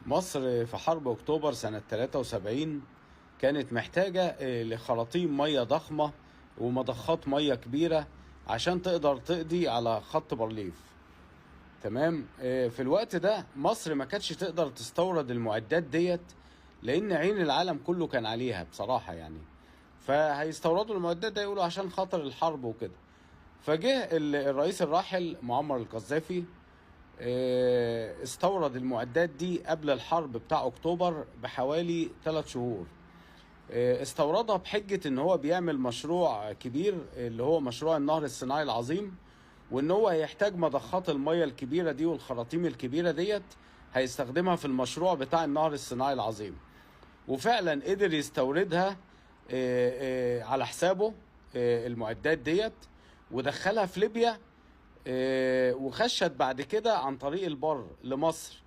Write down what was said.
مصر في حرب أكتوبر سنة 73 كانت محتاجة لخراطيم مية ضخمة ومضخات مية كبيرة عشان تقدر تقضي على خط بارليف. تمام. في الوقت ده مصر ما كانتش تقدر تستورد المعدات ديت، لأن عين العالم كله كان عليها بصراحة يعني. فهيستوردوا المعدات ده يقولوا عشان خاطر الحرب وكده. فجه الرئيس الراحل معمر القذافي، استورد المعدات دي قبل الحرب بتاع اكتوبر بحوالي 3 شهور. استوردها بحجة ان هو بيعمل مشروع كبير اللي هو مشروع النهر الصناعي العظيم، وان هو هيحتاج مضخات المية الكبيرة دي والخراطيم الكبيرة ديت هيستخدمها في المشروع بتاع النهر الصناعي العظيم. وفعلا قدر يستوردها على حسابه، المعدات ديت، ودخلها في ليبيا، وخشت بعد كده عن طريق البر لمصر.